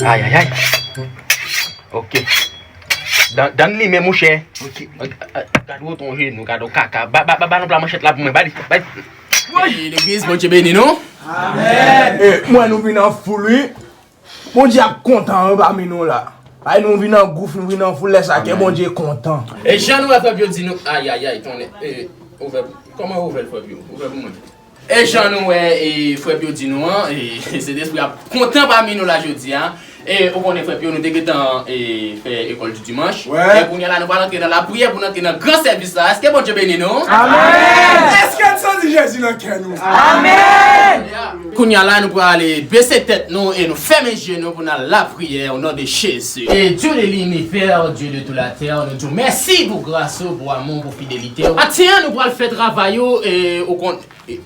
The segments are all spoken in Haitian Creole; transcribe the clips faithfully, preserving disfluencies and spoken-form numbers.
Ayayay. Ok. Dan, dan li men, monchè. Ok. Gad woton jenou, gad yon kaka. Ba, ba, ba, ba nou pla manchèt la pou mwen, ba li, ba li. Legliz, Bondye beni nou. Amèn. E, mwen nou vin an foul, wi. Bondye ap kontan, wi, pami nou la. Ay, nou vin an gouf, nou vin an foul, lè sa, kè Bondye kontan. E jan nou wè frè Pyo di nou, ayayay, tonnè. E, ouvè, kòman ouvè l, frè Pyo? Ouvè pou mwen. E jan nou wè, e, frè Pyo di nou an, e, Sentespri ap kontan pami nou la jodi a. E, ou konnen, frè Pyo, nou te gentan, e, fè ekòl di dimanch. Wè. E kounye a la, nou pral antre nan lapriyè pou n antre nan gran sèvis la. Èske Bondye beni nou? Amèn. Èske n santi Jezi nan kè nou? Amèn. Kounye a la, nou pral ale bese tèt nou e nou fèmen je nou pou n al lapriyè, au nom de Jésus. E Dieu de l'univers, Dieu de toute la terre, nou di w mèsi pou gras ou, pou amou, pou fidelite w. Maten an, nou pral fè travay ou, e, ou konn, e,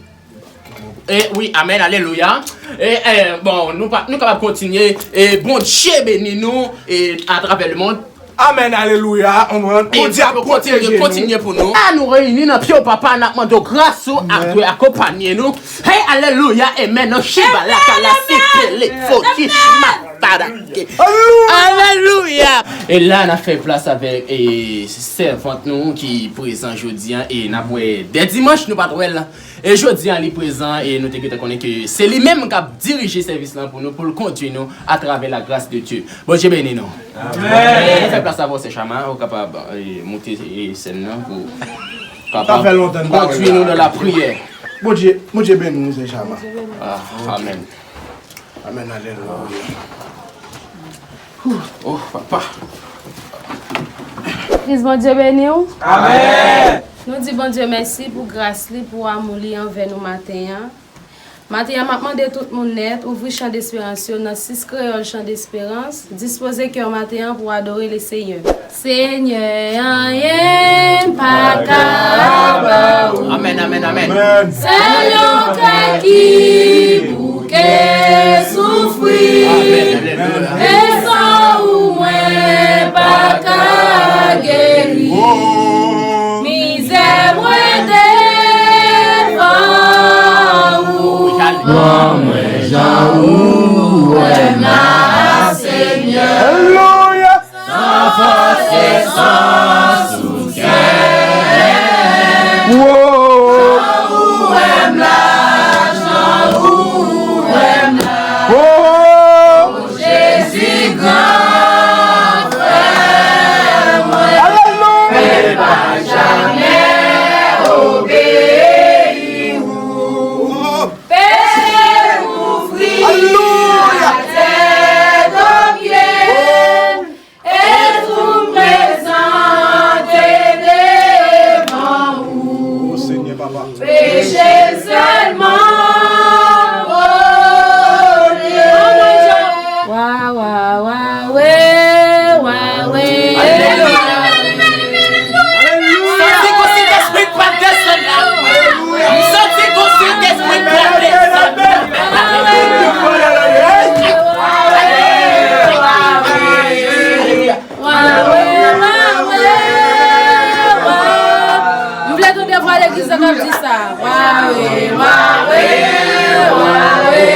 e, wi, amèn, alelouya. E, e, bon, nou pa, nou kapab kontinye. E Bondye beni nou, e, atravè lemonn. Amèn, alelouya. Konbyen? Bondye ap pwoteje nou. Kontinye pou nou. A nou reyini nan pye w, papa, n ap mande w gras ou, ap akonpanye nou. Hey, alelouya, amen. Nan chiba la kala si pele foti matadake. Alelouya. E la, n ap fè plas avèk, e, sèvant nou ki prezan jodi a, e n ap wè dè dimanch nou pa t wè l. E jodi a li prezan e nou te gentan konnen ke se li menm k ap dirije sèvis lan pou nou, pou l kondui nou atravè la grâce de Dieu. Bondye beni nou. Amèn. Nou fè plas avè w, sè Chama, ou kapab, e, moute, e, sèn nan pou kapab kondui nou nan lapriyè. Bondye, Bondye beni nou, sè Chama. Ah, amèn. Amèn, alelouya. Oh, papa. Kris Bondye beni w. Amèn. Nou di Bondye mèsi pou gras li, pou amou li anvè nou maten an. Maten an, m ap mande tout moun nèt, ouvri chan desperans yo nan sis kreyòl chan desperans, dispoze kè w maten an pou adore Lesenyè. Senyè, anyen pa ka ba ou. Amèn, amèn, amèn. Sèl yon kè ki bouke soufri. Amèn, alelouya. E san ou mwen pa ka geri. Oh. Mizè mwen devan ou. Ban mwen jan ou wè m la, Senyè. Alelouya. San fòs e san soutyen. Jan ou wè m la, jan ou wè m la. Oh. Jezi gran frè mwen. Alelouya. Pe pa jamè obeyi ou. Peche kouvri latè do pye. E tou m prezante devan ou. O Senyè, papa. Peche sèlman, o Dye. Wa, wa, wa, we, wa, we. Alelouya. Alelouya. Santi gon Sentespri k pral desann la. Santi gon Sentespri k pral desann. Alelouya. Wawe, wawe, wawe. M vle tande vwa legliz la k ap di sa. Wawe, wawe, wawe,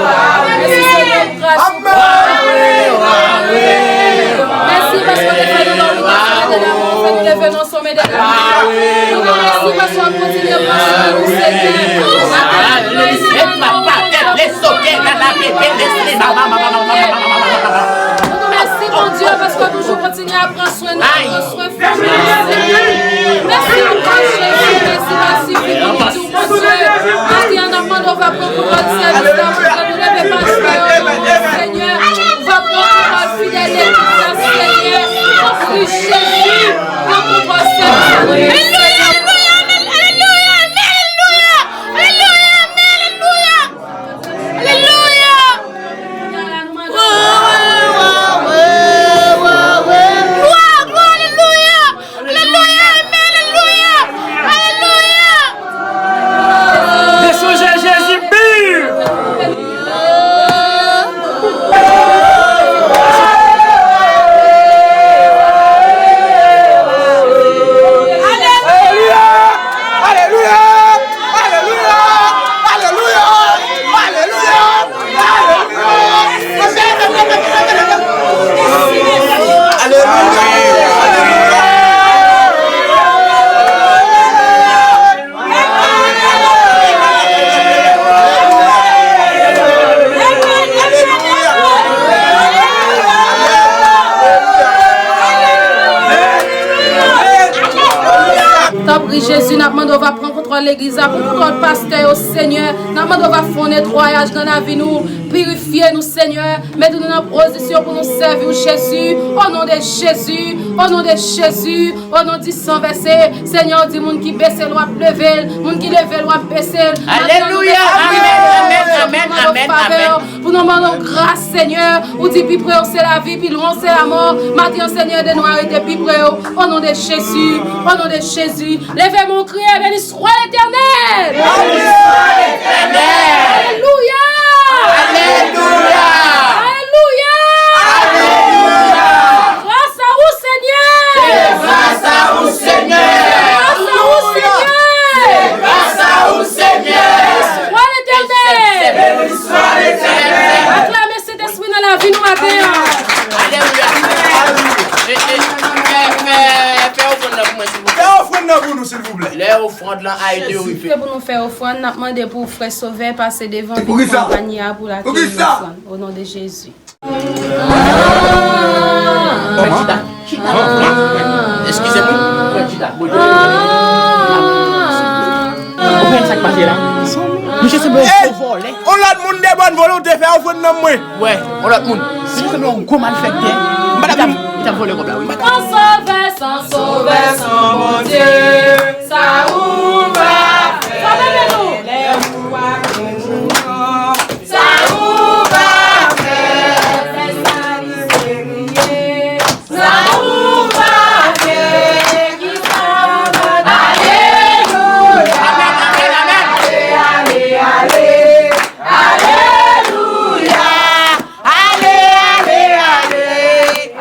wawe. Mèsi, Senyè, pou gras ou. Wawe, wawe, wawe. Mèsi paske w te fè nou lòt, ou te fè nou lòt, ou te fè nou lòt. Sommet de la vie. Nou di w mèsi paske w ap kontinye pran swen nou, Senyè. Nou di w mèsi, Bondye, paske w toujou kontinye ap pran swen nou, pran swen fanmi nou, Senyè. Mèsi pou gras Jezi, mèsi, mèsi, mèsi, mèsi. Bondye, maten an, n ap mande w va pran kontwòl sèvis la, Bondye, nou leve pastè yo nan men w, Senyè. Va pran kontwòl fidèl legliz la, Senyè. Nan non Kris Jezi, pran kontwòl sèvis la nan men w, Senyè. Alelouya, alelouya, alelouya, alelouya, alelouya. Glwa, glwa, alelouya. Alelouya, amèn, alelouya, alelouya. Desanje Jezi, pi. Pran kontwòl legliz la, pran kontwòl pastè yo, Senyè. N ap mande w va fè yon netwayaj nan lavi nou, pirifye nou, Senyè. Mete nou nan pozisyon pou nou sèvi w, Jezi. O non de Jezi, o non de Jezi, o non di san vèse. Senyè, w di moun ki bese l, w ap leve l. Moun ki leve l, w ap bese l. Alelouya, amèn, amèn, amèn, amèn, amèn. Pou nou mande w gras, Senyè. Ou di pi pre w se lavi, pi lwen w se lamò. Maten an, Senyè, ede nou a rete pi pre w. O non de Jezi, o non de Jezi. Leve men w kriye, beni swa Letènèl. Beni swa Letènèl. Alelouya. Alelouya. Alelouya. Alelouya. Gras a ou, Senyè. Se gras a ou, Senyè. Se gras a ou, Senyè. Se gras a ou, Senyè. Beni swa Letènèl. Beni swa Letènèl. Aklame Sentespri nan lavi nou maten an. Alelouya. E, e, fè, fè, fè ofrann nan pou mwen, silvouplè. Fè ofrann nan pou nou, silvouplè. Lè ofrann lan a ede rive. Se pou nou fè ofrann, n ap mande pou frè Sovè pase devan, vin pran panye a pou l akeyi ofrann. O non de Jezi. Frè, chita. Chita. Eskize mwen. Frè, chita. Ou konn sa k pase la? Misye sanble yon gwo vòlè. On lòt moun de bòn volonte fè ofrann nan mwen. Wè, on lòt moun. Misye sanble yon gwo malfektè. M pa t ap vin. Li t ap vòlè kòb la, wi. San sovè, san sovè, san Bondye, sa ou va fè? Lè ou pa konn nou, sa ou va fè? Fè sa misterye, sa ou va fè? Kisa ou va fè? Alelouya. Amèn, amèn, amèn. Ale, ale, ale. Alelouya. Ale, ale, ale.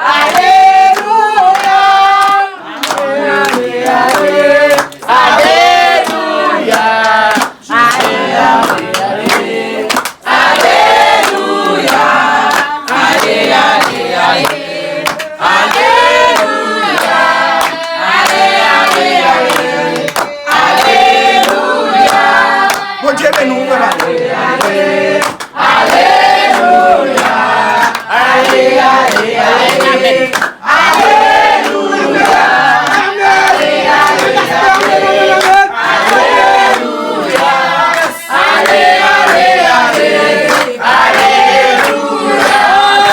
Alelouya. Ale, ale, ale. Alelouya. Ale, ale, ale. Alelouya. Ale, ale, ale. Alelouya. Ale, ale, ale. Alelouya. Bondye beni w, frè m. Alelouya. Ale, ale, ale. Alelouya. Ale, ale, ale. Alelouya. Ale, ale, ale. Alelouya.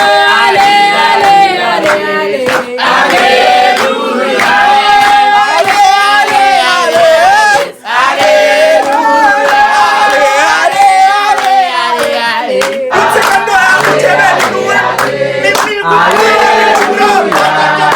Ale, ale, ale, ale. Alelouya. Ale, ale, ale. Alelouya. Ale, ale, ale, ale, ale. Tout senkant dola, Bondye beni nou, wi. Li pi bon. Alelouya.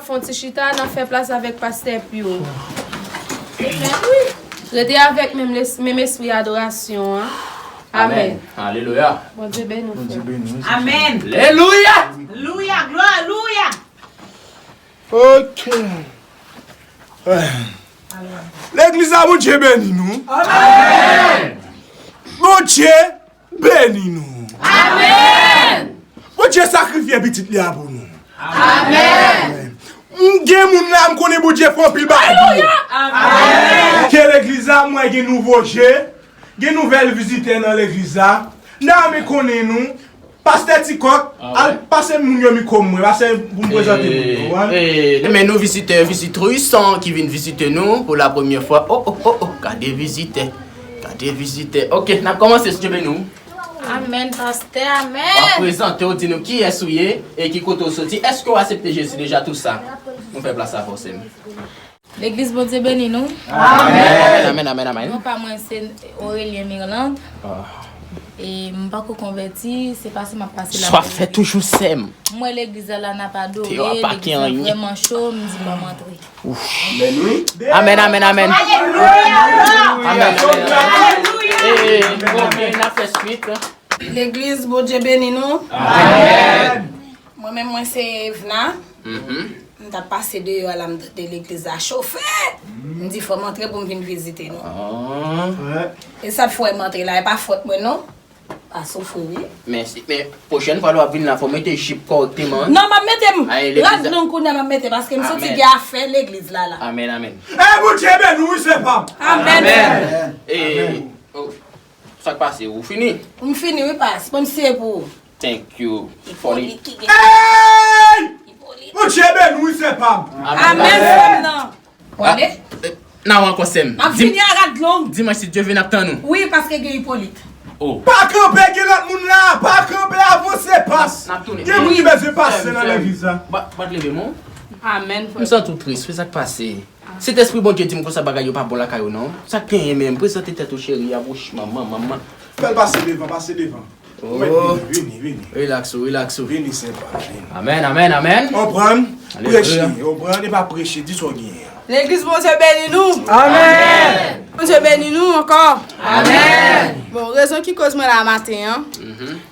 Fè yon ti chita, n ap fè plas avèk pastè Pio. Rete avèk menm les-, menm espri adorasyon an. Amèn. Alelouya. Bondye beni w, frè. Amèn. Alelouya. Louya, glwa, louya. Ok. Legliz la, Bondye beni nou. Amèn. Bondye beni nou. Amèn. Bondye sakrifye pitit li a pou nou. Amèn. M gen moun la, m konnen Bondye fè anpil bagay pou yo. Amèn. Ke legliz la, m wè gen nouvo je, gen nouvèl vizitè nan legliz la. N a renmen konnen nou. Pastè Ti Kòk, al pase moun yo mikwo mwen, pase pou m prezante moun yo, w konprann? E, men nou vizitè, vizitris, ki vin vizite nou pou la premyè fwa. Oh, oh, oh, oh, gade vizitè. Gade vizitè. Ok, n ap kòmanse, si Dye beni w. Amèn, pastè, amèn. W ap prezante w, di nou kiyès ou ye e ki kote w soti. Èske w aksepte Jezi deja, tou sa? Nou fè plas la fòseman. Legliz, Bondye beni nou. Amèn, amèn, amèn, amèn. Non pa mwen se Aurelien Mirlande. E m pako konvèti, se pase m ap pase la. Sa fè toujou sè m. M wè legliz la, la n ap adore, legliz la vrèman cho, m di ban m antre. Amèn, amèn, amèn. Amèn, amèn, amèn. E, ok, n ap fè swit. Legliz, Bondye beni nou. Amèn. Mwen menm, mwen se Evna. M t ap pase deyò a la, m tande legliz la chofe. M di fò m antre pou m vin vizite nou. E sa k fè m antre la, e pa fòt mwen non. Pa soufri wi. Men si, men pwochèn fwa lè w ap vin la, fò w mete jip kòrèkteman. Non, m ap mete m. Rad long kounye a m ap mete, paske m santi gen afè legliz la la. Amèn, amèn. E Bondye beni w wi, sè pa m. Amèn. E, oh, sa k pase, ou fini? M fini wi, pas. Bon, se pou ou. Thank you. Ipolit ki gen. Hey! Ipolit. Bondye beni w wi, sè pa m. Amèn, frè m nan. Wale? N a wè ankò, sè m. M ap vini a rad long. Dimanch, si Dye vle, n ap tann ou. Wi, paske gen Ipolit. Oh. Pa kanpe, gen lòt moun la. Pa kanpe, avanse, pas. N ap tounen. Gen moun ki bezwen pase nan legliz la. Bat leve, mon. Amèn, frè. M santi w tris, wi, sa k pase? Sentespri Bondye di m konsa bagay yo pa bon lakay ou non. Sa k genyen menm? Prezante tèt ou cheri, apwoche manman, manman. Fè l pase devan, pase devan. Ou mèt vini, vini, vini. Rilaks ou, rilaks ou. Vini, sè pa, vini. Amèn, amèn, amèn. Konprann? Preche, konprann, e pa preche, di sa w genyen an. Legliz, Bondye beni nou. Amèn. Bondye beni nou ankò. Amèn. Bon, rezon ki koz mwen la maten an,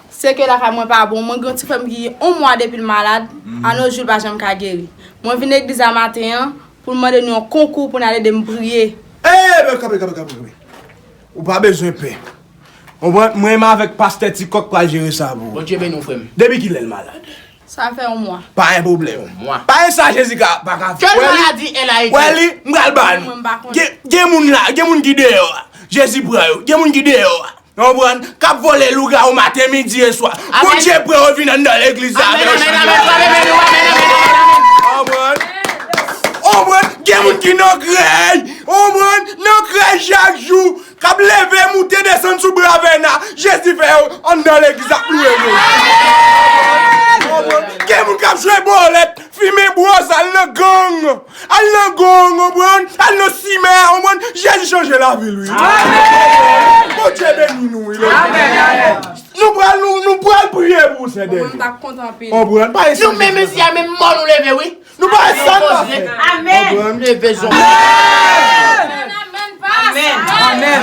se ke lakay mwen pa bon. Mwen gen yon ti frè m ki gen yon mwa depi l malad, a nos jours l pa janm ka geri. Mwen vin legliz la maten an, pou l mande nou yon konkou pou n al ede m priye. E, kanpe, kanpe, kanpe, kanpe. Ou pa bezwen pè. Konprann? Mwen menm avèk pastè Ti Kòk pral jere sa pou ou. Bondye beni w, frè m. Depi kilè l malad? Sa fè yon mwa. Pa gen pwoblèm. Yon mwa. Pa gen sa Jezi ka, pa ka fè. Kèl maladi èl a ete? Wè li, m pral ba nou. Mwen, m pa konnen. Gen, gen moun la, gen moun ki deyò a. Jezi pran yo. Gen moun ki deyò a. Konprann? K ap vole lougawou maten, midi e swa. Amèn. Bondye pran yo vin anndan legliz la. Amèn, amèn, amèn, amèn, amèn, amèn, amèn. Konprann? Konprann? Gen moun ki nan krèy. Konprann? Nan krèy chak jou. K ap leve, moute, desann sou bravèna. Jezi fè yo anndan legliz ap louwe nou. Konprann? Gen moun k ap jwe bòlèt, fimen bwòs, al nan gang. Al nan gang, konprann? Al nan simè, konprann? Jezi chanje lavi l, wi. Amèn. Bondye beni nou, wi. Amèn. Nou pral, nou, nou pral priye pou ou, Sentespri. Mwen, m t ap kontan anpil. Konprann? Pa ese. Nou menm isi a, menm mò nou leve, wi. Nou pa ese sa n ap fè. Amèn. Konprann? Leve zon. Amèn, amèn, pas. Amèn. Amèn.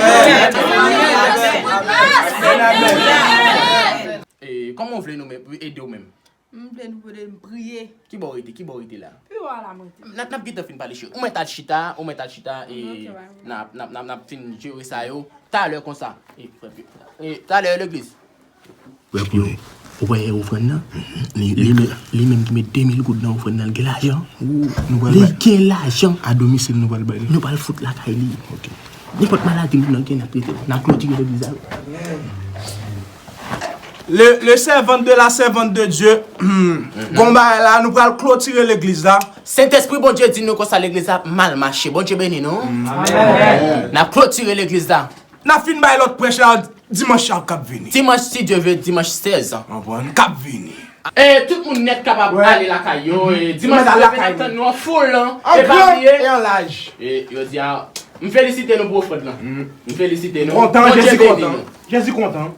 Amèn. E, kòman w vle nou menm, ede w menm? M vle nou ede m priye. Kibò w rete? Kibò w rete la? Pi wo a la mwen te. N ap, n ap gentan fin pale, cheri. Ou mèt al chita, ou mèt al chita, e n ap, n ap, n ap, n ap fin jere sa yo. Talè konsa. E, frè Pye, e, talè legliz. Frè Pye, ou wè ofrann nan? Li, li, li, li menm ki met de mil goud nan ofrann nan, li gen lajan. Li gen lajan. A domisil nou pral bay li. Nou pral fout lakay li. Ok. Nenpòt maladi moun nan gen, n ap trete l. N ap klotire legliz la. Le, le servant de la servante de Dieu, gon bagay la, nou pral klotire legliz la. Sentespri Bondye di nou konsa legliz la ap mal mache. Bondye beni nou. Amèn. N ap klotire legliz la. N ap fin bay lòt prèch la dimanch k ap vini. Dimanch, si Dye vle, dimanch sèz. Konprann? K ap vini. E tout moun nèt kapab ale lakay yo. E dimanch, si Dye vle, n ap tann nou an foul. An gran e an laj. E yo di a, m felisite nou pou ofrann nan. M felisite nou. Kontan, Jezi kontan. Jezi kontan.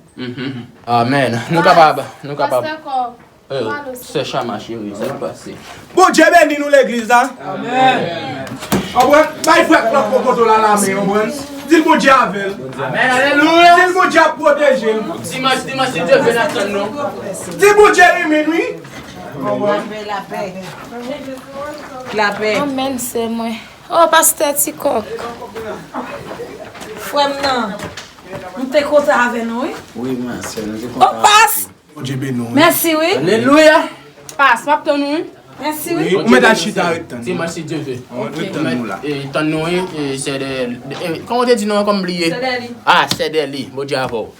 Amèn. Nou kapab, nou kapab. Pastè Kòk, Euh, sè Chama cheri, sa k pase? Bondye beni nou legliz la. Amèn. Konprann? Bay frè Klòk Kokoto la lamen, konprann? Di l Bondye avè l. Amèn, alelouya. Di l Bondye ap pwoteje l. Dimanch, dimanch, si Dye vle, n ap tann nou. Di Bondye renmen n, wi. Konprann? Lapè. Lapè. Amèn, sè mwen. Oh, pastè Ti Kòk. Frè m nan. Nou te kontan avè nou, wi. Wi, ma sè, nou te kontan avè nou. Bondye beni w. Mèsi, wi. Alelouya. Pas, m ap tann ou, wi. Mèsi, wi. Wi, ou mèt al chita, ret tann. Dimanch, si Dye vle. Ret tann nou la. E, tann nou, wi, e, sè Dèli. E, kòman w te di non an, kòm m bliye? Sè Dèli. Ah, sè Dèli, Bondye avè w.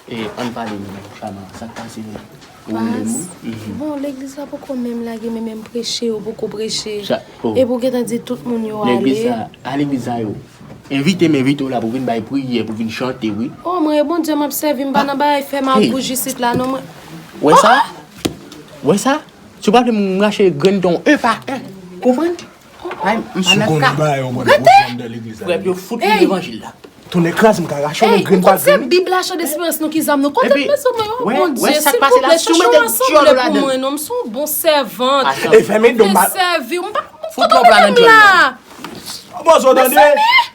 E, ann pale, non, Chama, sa k pase menm? Ou renmen moun? Pas, bon, legliz la poko menm lage, men menm preche, yo poko preche. Epi w gentan di tout moun yo ale. Legliz sa, a legliz sa yo. Envite m, envite w la pou vin bay priyè, pou vin chante, wi. Oh, mwen, e Bondye m ap sèvi, m pa nan bagay fè magouj isit la, non, mwen. Wè sa? Wè sa? Si w pa vle m rache grenn ton, en pa en. Konprann? Ay, m pa nan ka. Rete! Frè yo fout nou levanjil la. Tonnè kraze m, ka rache w nan grenn pa grenn. Kote Bib la, Chan Desperans nou ki zam nou? Kote mezanmi, oh Bondye, silvouplè, chache w asanble pou mwen, non, m se yon bon sèvant. E fèmen don m pa sèvi w, m pa m kontan nan menm la. Bòzò, tande.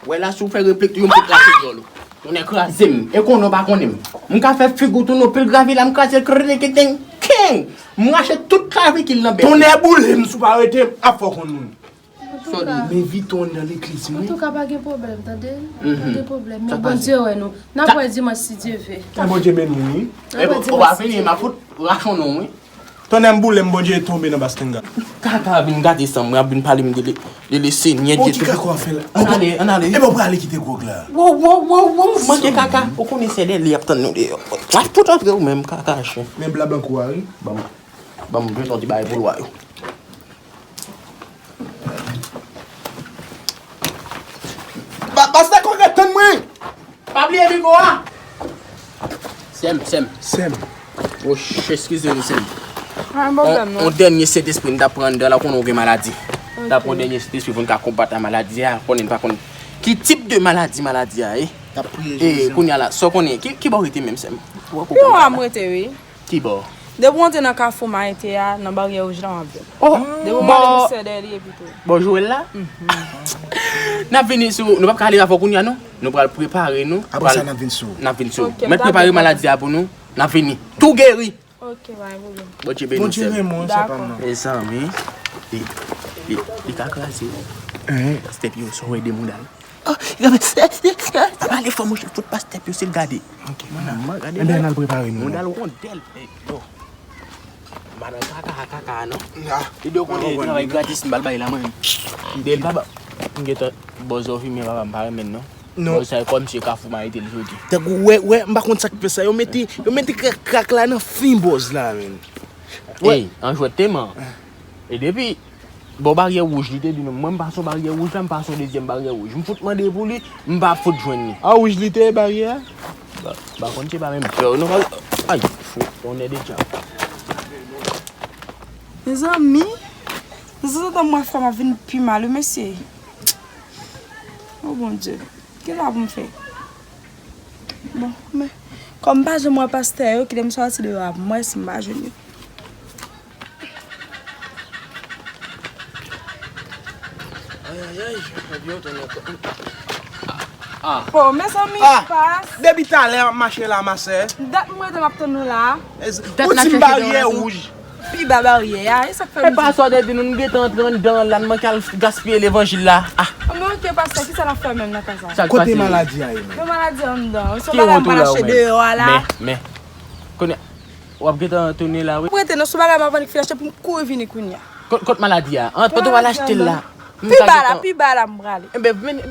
Wè la, si w fè replik tou, yo m fout rache dyòl ou. Tonnè kraze m. E konnen w pa konnen m. M ka fè figi w tounen pil gravi la, m kraze l, krrrikiteng, keng. M rache tout klavikil nan bèk. Tonnè boule m, si w pa rete, ap fè w konn moun. Sòdi. Men Vito anndan legliz mwen. Antouka, pa gen pwoblèm, tande? Pa gen pwoblèm. Men Bondye wè nou. N ap wè dimanch, si Dye vle. Bondye beni w, wi. N ap wè dimanch, si Dye vle. Tonnè m boule m, Bondye tonbe nan bastanga. Kaka vin gate san mwen, ap vin pale m de le, de le Senyè Dye Tout. Bon, ki kaka w ap fè la? Ann ale, ann ale. Epa w prale kite gwòg la. Wow, wow, wow, wow, manke kaka. Ou konnen sè Dèli ap tann nou deyò. W ap fout antre ou menm, kaka chen. Men bla blan kou a, wi. Ban m, ban m jwenn yon ti bagay pou lwa yo. Pa, pastè Kòk, ret tann mwen. Pa bliye mikwo a. Sè m, sè m. Sè m. Woch, eskize m, sè m. Pa gen pwoblèm, non. On, on dènye Sentespri m t ap pran anndan la, konnen w gen maladi. M t ap pran on dènye Sentespri pou n ka konbat a maladi a, konnen n pa konn ki tip de maladi maladi a ye. N ap priye Jezi. E, kounye a la, sa w konnen, ki, ki bò w rete menm, sè m? Pi wo a m rete, wi. Ki bò? Depi w antre nan Kafou Mayete a, nan Baryè Wouj la, w ap jwenn. Oh, depi w ale Misye Dèli epi tou. Bò Jowèl la? N ap vini sou, nou p ap ka ale avè w kounye a, non. Nou pral prepare nou. Apre sa, n ap vin sou ou. N ap vin sou ou. Mèt prepare maladi a pou nou. N ap vini. Tou geri. Ok, pa gen pwoblèm. Bondye beni w, sè m. Bondye renmen w, sè pa m nan. Mezanmi. Li, li, li ka kraze. Pastè Pyo, sa w wè de mouda l. Oh, pale fò, monchè, fout pastè Pyo, si l gade. Ok, mwen la. Mwen gade. Ebyen, n al prepare nou. Mouda l wondèl. Ey, yo. M pa nan kaka, kaka, non. Li dwe konnen travay gratis, m pa l bay la, mwen. Dèyè l pa ba. M gentan bòzò fimen, papa, m pa renmen l, non. Non. Bòzò sa, kòmsi e Kafou Mayete l soti. Tankou, wè, wè, m pa konn sa k fè sa. Yo mete, yo mete krak, krak la nan fen bòz la, menm. Ey, an jwèt teman. E depi Bò Baryè Wouj, li te di nou, mwen m pase yon baryè wouj la, m pase yon dezyèm baryè wouj. M fout mande pou li, m pa fout jwenn li. A wouj li te ye baryè a? Ba, ba konn se pa menm fè w, non, pa, ay, fou, tonnè de djab. Mezanmi, mezanmi, tantan m wè frè m ap vin pi mal, wi, mesye. O Bondye, kisa pou m fè? Bon, men, kòm m pa janm wè pastè yo, kite m sòti deyò a pou m wè si m pa jwenn yo. Ay, ay, ay, fè byen w tann ankò. Ah. Oh, mezanmi, ah, pas. Depi talè m ap mache la, ma sè. Dat mwen rete m ap tann nou la. Ou di m baryè wouj. Pi ba baryè a, e sa k fè m di. E pa sa w te di nou, nou gentan antre anndan an la, n manke al gaspiye levanjil la. Ah. Men ok, pastè, kisa n ap fè menm nan ka sa? Kote maladi a ye menm? Men maladi a anndan. Se yon bagay m al achte deyò a la. Men, men. Kounye a, w ap gentan tounen la, wi. Mwen rete nan sou bagay m ap annik fin achte pou m kouri vini kounye a. Kot, kot maladi a? An, kote w al achte l la? Pi ba la, pi ba la m prale. Enben, vin,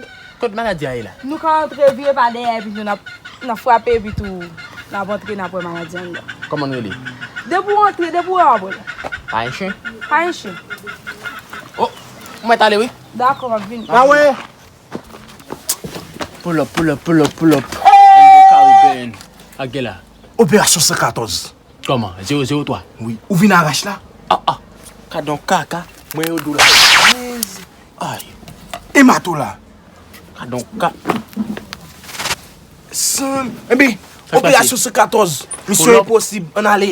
kot maladi a ye la? Nou ka antre vire pa dèyè epi tou n ap, n ap frape epi tou n ap antre, n ap wè maladi a anndan. Kòman l rele? Depi w antre, depi w wè w ap wè l. Pa en chen? Pa en chen. Oh, ou mèt ale wi. Dakò, m ap vini. Mawè! Pull up, pull up, pull up, pull up. Caribbean. Ak gen la. Operasyon san katòz. Kòman? Zewo zewo twa? Wi. Ou vin arach la? Ah, ah. Gadon kaka. Mwen yo dou la. Ay. E mato la? Gadon ka. San. Enben, operasyon san katòz. Misyon enposib. Ann ale.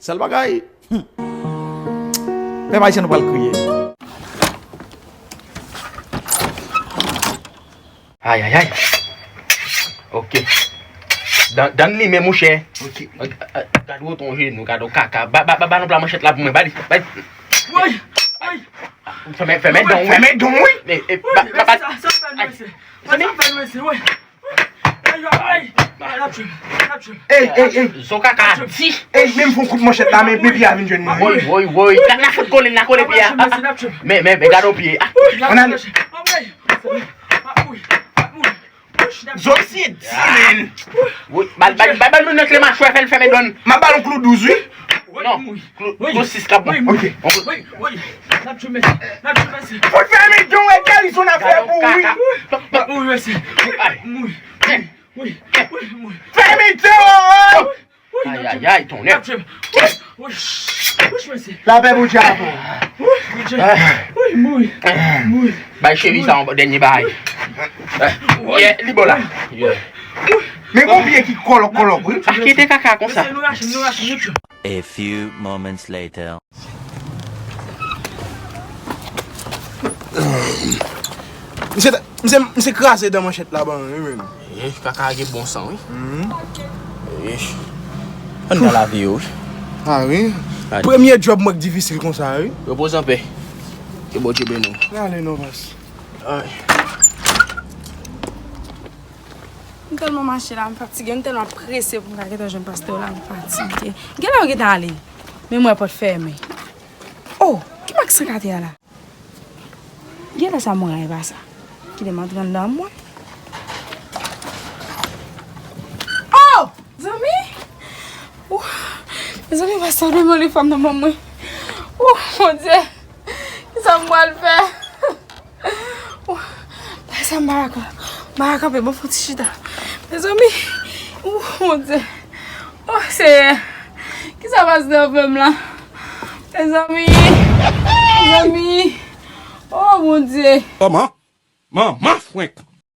Sèl bagay. Hmm. Pèp ayisyen nou pral kriye. Ay, ay, ay. Ok. Dan, dan li men, monchè. Ok. Gad woton jenou, gad yon kaka. Ba, ba, ba, ba nou pla manchèt la pou mwen, ba li, ba li. Woy! Woy! Fèmen, fèmen don, wi. Fèmen don, wi. E, e, ba, ba, ba. Sa, sa fè nou, mesye. Sa fè nou, mesye, woy. Ey, ey, ey. Ey, ey, ey. Zo kaka di. Ey, men m fè yon kout manchèt la, men, men pye a vin jwenn mwen. Woy, woy, woy. Gad la fout kole, la kole pye a. Men, men, men, gad yon pye. Ann ale. Zo mesye di, men. Woy, bal, bal, bal, bal, nou nan kle machwè, fè l fèmen don. M a ba l yon klou douz, wi. Non, klou, klou sis k ap bon. Ok. Woy, woy. N ap tchwe mesye. N ap tchwe mesye. Fò l fèmen don, wè, Garison ap fè pou wi. M ap mouri mesye. M ap mouri. Woy, woy, woy. Fèmen don! Ay, ay, ay, tonnè. Lapè Bondye avè w. Bay cheri sa yon dènye bagay. Yeah, li bò la. Yeah. Men gon pye ki kòlòk, kòlòk, wi. Pa kite kaka konsa. A few moments later. Misye, misye, misye kraze dan manchèt la ban mwen, wi, menm. Eh, kaka gen bon san, wi. Mhm. Eh. Ann nan lavi yo, wi. Ah, wi. Premye djòb mwen k difisil konsa, wi. Repoze anpè. Ke Bondye beni w. N ale non, pas. Ay. M tèlman mache la, m fatige, m tèlman prese pou m ka gentan jwenn pastè la, m fatige. Gen lè yo gentan ale, men m wè pòt fèmen. Oh, ki mak san k atè a la? Gen lè sa mwen e pa sa. Kite m antre anndan mwen. Oh! Zanmi! Ouh! Mezanmi, pastè demande fanm nan ban mwen. Ouh, Bondye! Kisa m pral fè? Ouh! Bagay sa m pa ka, m pa ka kanpe, bon, fon ti chita. Mezanmi! Ouh, Bondye! Oh, Seyè! Kisa pastè an fè m la? Mezanmi! Mezanmi! Oh, Bondye! Kòman? Manman frenk!